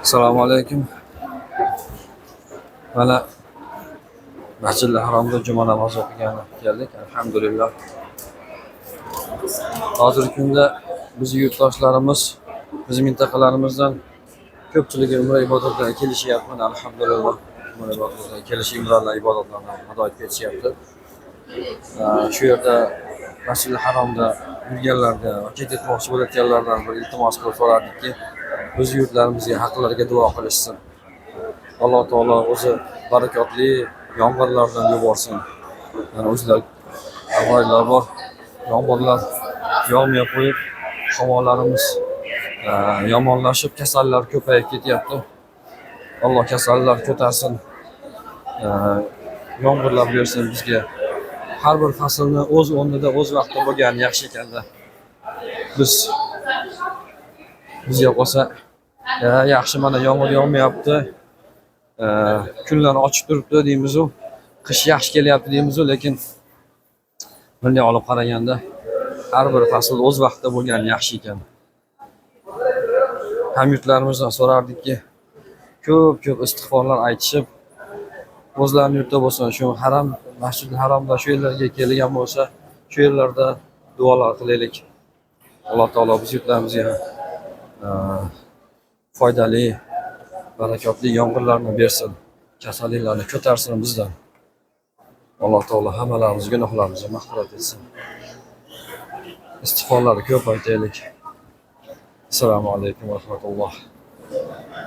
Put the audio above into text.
Assalomu alaykum. Mana Masjidil Haromda juma namozi o'qigani keldik. Alhamdulillah. Hozirgi kunda bizni yurtdoshlarimiz, bizni mintaqalarimizdan ko'pchiligi umra ibodatlariga kelishyapti. Mana alhamdulillah. Umra ibodatlariga kelishi, umralar ibodatlarini ado etib ketishyapti. Shu yerda Masjidil Haromda yurganlarga va ketmoqchi bo'layotganlardan bir iltimos qilib so'rardikki, biz yurtlarimizga, haqlariga duo qilishsin. Alloh taolo o'zi barakotli yomg'irlardan yuborsin. Mana o'zlar avvallar bor, yomg'irlar yog'may qo'yib, havolarimiz yomonlashib, kasallar ko'payib ketyapti. Alloh kasallar ko'tarsin, yomg'irlar bersin bizga. Har bir faslni o'z o'rnida, o'z vaqtida bo'lgani yaxshi ekanda. Bizga qolsa, "Ya, yaxshi, mana yomg'ir yog'mayapti, kunlar ochiq turibdi" deymizu, qish yaxshi kelyapti deymizu, lekin bunday olib qaraganda har bir fasl o'z vaqtida bo'lgani yaxshi ekan. Hamyurtlarimizdan so'rardikki, ko'p-ko'p istig'forlar aytishib, o'zlarini yurtida bo'lsin, shu haram, Masjidil Haromda shu yerlarga kelgan bo'lsa, shu yerlarda duolar qilaylik. Alloh taolo biz yurtlarimizga foydali, barakotli yomg'irlarni bersin, kasalliklarni ko'tarsin bizdan. Alloh taolo hammalarimizni gunohlarimizni mag'firat etsin. Istig'forlarni ko'p aytaylik. Assalomu alaykum va rahmatulloh.